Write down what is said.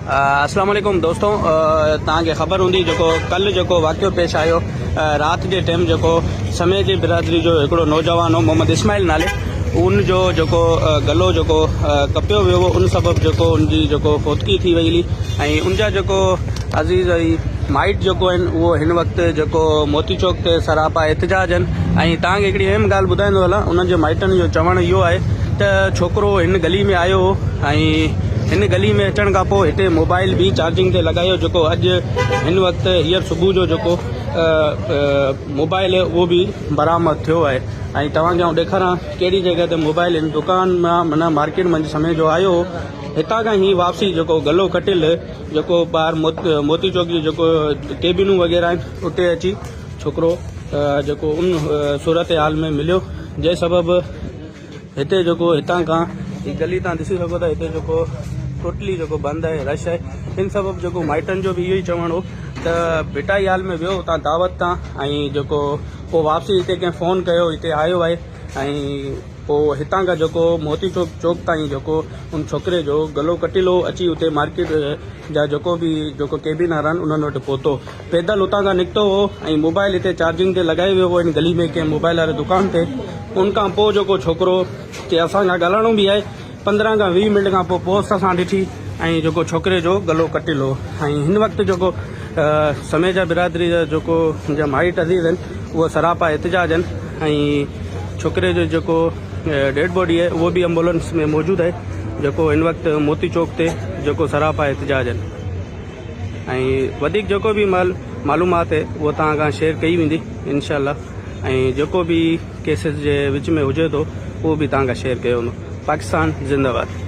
اسلام عليڪم دوستو توهان کي خبر هوندي جيڪو ڪل جيڪو واقعو پيش آيو رات جي ٽيم جيڪو سمي جي برادري جو هڪڙو نوجوان هو محمد اسماعيل نالي ان جو جيڪو گلو جيڪو ڪپيو ويو هو ان سبب جيڪو ان جي جيڪو فوتگي ٿي وئي هلي ۽ ان جا جيڪو عزيز ۽ مائٽ جيڪو آهن اهو هن وقت جيڪو موتي چوڪ تي سراپا احتجاج آهن ۽ توهان کي هڪڙي اهم ڳالهه ٻڌائيندو هلان انهن جي مائٽن جو چوڻ اهو آهي ته ڇوڪرو هن گلي ۾ آيو هو ۽ هن گلي ۾ اچڻ کان پوء هتي موبائل به چارجنگ تي لڳايو جيڪو اڄ هن وقت هينئر صبح جو جيڪو موبائل اهو به برآمد ٿيو آهي ۽ توهان کي آئون ڏيکاران ڪهڙي جڳهه تي موبائل هن دڪان مان معنيٰ مارڪيٽ منجهه سمي جو آيو هو هتان کان هي واپسي جيڪو گلو ڪٽيل جيڪو ٻاهر موتي چوڪ جي جيڪو ڪيبنون وغيره آهن اتي اچي ڇوڪرو جيڪو ان صورتحال ۾ مليو جنهن سبب هتي جيڪو هتان کان هي گلي تان ڏسي سگهو ٿا هتي جيڪو ٽوٽلي جيڪو بند آهي رش آهي ان سبب جيڪو مائٽن جو به اهو ئي چوڻ هو ته ڀٽائي هال ۾ ويو اتان دعوت تان ۽ جيڪو پوء واپسي هتي ڪنهن فون ڪيو هتي آيو آهي ۽ پوء هتان کان جيڪو موتي چوڪ چوڪ تائين جيڪو ان ڇوڪري جو گلو ڪٽيل هو اچي اتي مارڪيٽ جا جيڪو به جيڪو ڪيبين وارا آهن انهن وٽ پهتو. پيدل اتان کان نڪتو هو ۽ موبائل هتي چارجنگ تي لڳائي ويو هو ان گلي ۾ ڪنهن موبائل واري دڪان تي. ان کان پوء جيڪو ڇوڪرو چي اسان کان ڳالهائڻو به آهي 15 کان 20 منٽ کان پوء پوسٽ اسان ڏٺي ۽ جيڪو ڇوڪري جو گلو ڪٽيل هو ۽ هن وقت جيڪو سميجا برادري جا جيڪو جا مائٽ عزيز آهن اهو سراپا احتجاج آهن ۽ ڇوڪري جو جيڪو ڊيڊ باڊي آهي اهو به ايمبولنس ۾ موجود آهي جيڪو هن وقت موتي چوڪ تي جيڪو سراپا احتجاج آهن ۽ وڌيڪ جيڪو به مال معلومات آهي اهو توهان کان شيئر ڪئي ويندي انشاء الله ۽ جيڪو به ڪيسز جي وچ ۾ هجي ٿو اهو به توهان کان شيئر ڪيو ويندو پاڪستان زنده باد.